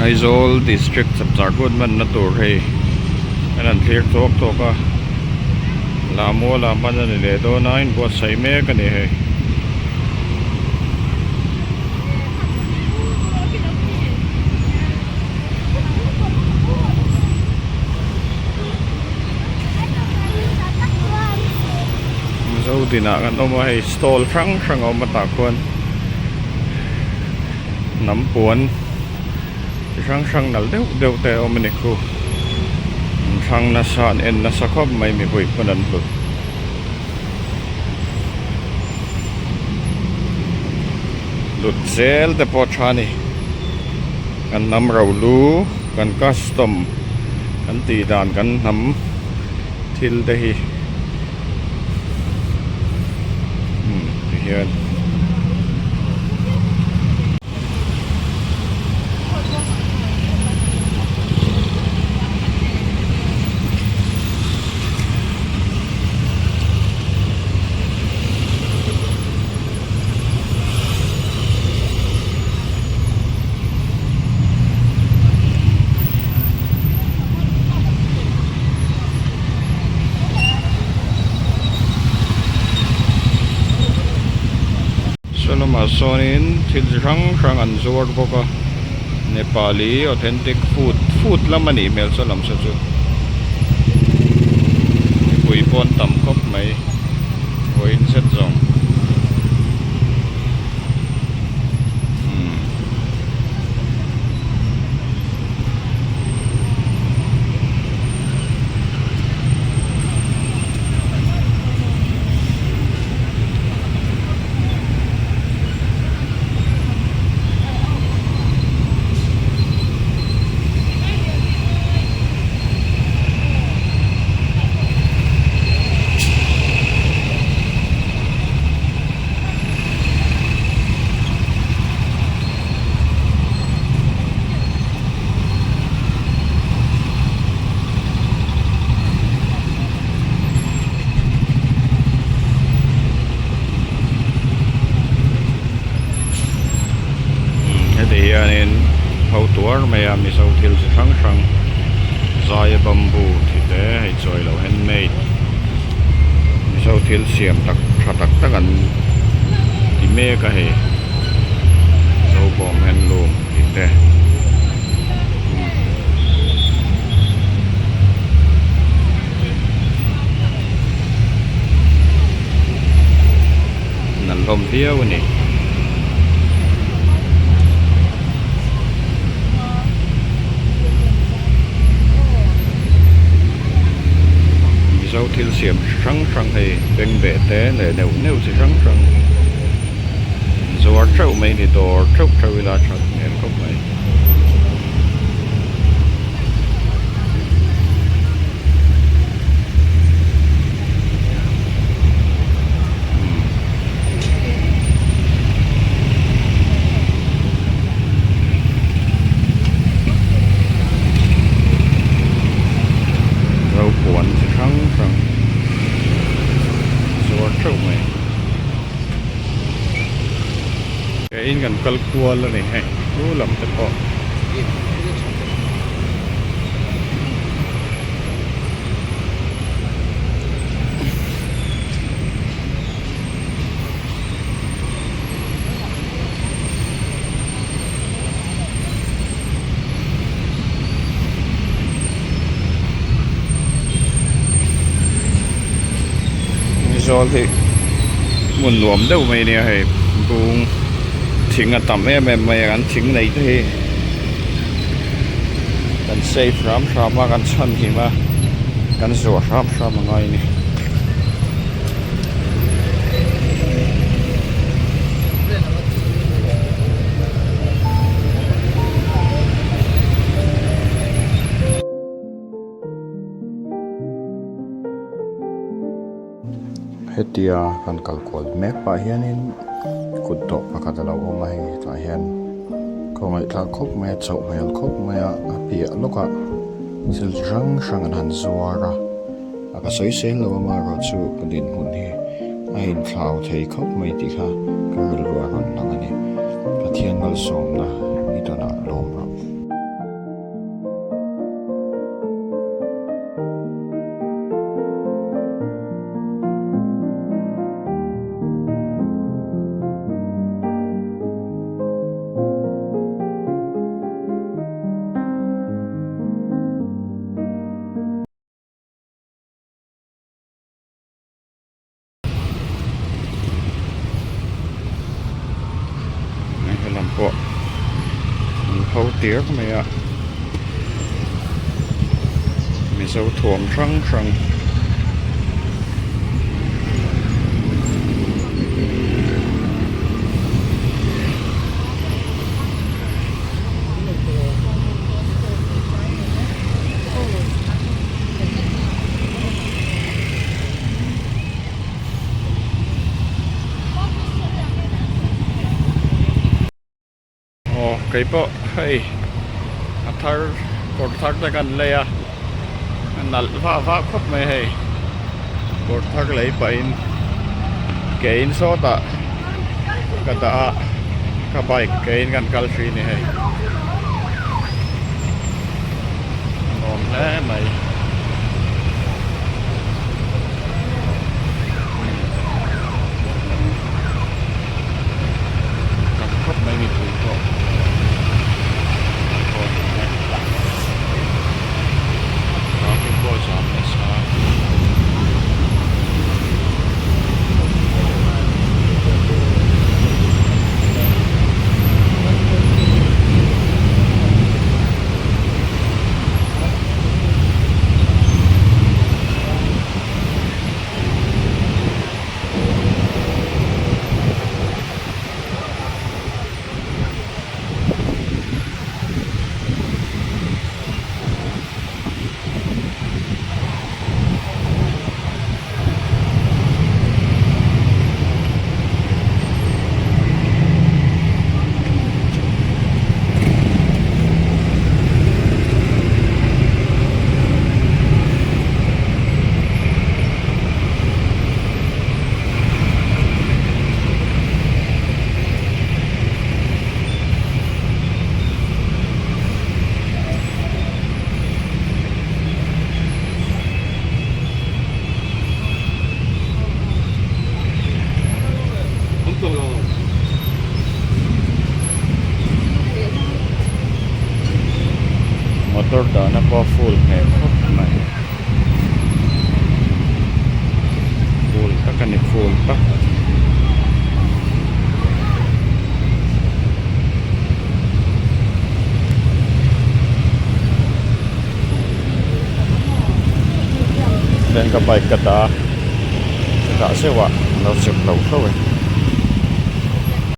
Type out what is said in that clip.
Aizawl district chapchar kut hmanna tur hei an han thlir tawk tawk a Lammuala hman a ni leh dawn a inbuatsaih mek a ni hei. Zodinah kan awm a hei stall hrang hrang a awm a tah khuan hnam puan chi hrang hrang nalh deuh deuh te a awm a ni khu an thlang nasa an en nasa khawp mai mipui pawn an hlut. Hlut zel te pawh tha a ni kan hnam rolu kan custom kan tih dan kan hnam thil te hi umm tihian. Saw lamah sawnin thil chi hrang hrang an zuar bawk a Nepali authentic food food lam a nih hmel saw lam saw chu mipui pawh an tam khawp mai vawiin zet zawng umm. Heti hianin ho tuar mai a mizo thil chi hrang hrang zaia bamboo tih te hei chawi loh handmade mizo thil siam tak tha tak tak an ti mek a hei zobawm handloom tih te. Nalh hlawm viau a ni. Mizo thil siam hrang hrang hei bengbeh te leh neuh neuh chi hrang hrang zuar theuh mai a ni dawr theuh theuh ila that hmel khawp mai. Ropuan chi hrang hrang zuar theuh mai. Ke in kan kal kual a ni hei chu lam te pawh. Mizawl hi hmun nuam deuh mai ania hei bung thing a tam em em mai a kan thing nei te hi kan safe hram hram a kan chhan him a kan zuah hram hram a ngai a ni. Hetia kan kal kual mek pah hianin kut dawh pakhat a lo awm a hei tah hian kawngaihthlak khawp mai a chauh hmel khawp mai a a piah lawkah thil chi hrang hrang an han zuar a a ka sawi sel lo amaherawhchu ka dinhmun hi a inthlau thei khawp mai tih kha ka rilru a rawn lang a ni Pathian malsawmna i tawnah lawm rawh. pho tir mai a mizo thuam hrang hrang. Aw kei pawh hei a thar kawr thar te kan lei a a nalh vah vah khawp mai hei kawr thar lei pahin ke in sawtah ka dah a ka bike ke in kan kal thin a ni hei a nuam hle mai. Tam khawp mai mipui pawh an haw hlawm e. Traffic pawh zam nasa. Motor dahna pawh a full hmel khawp mai full tak a ni full tak. Then ka bike ka dah a ka dah zeuh a a lo chep lo hlauh e.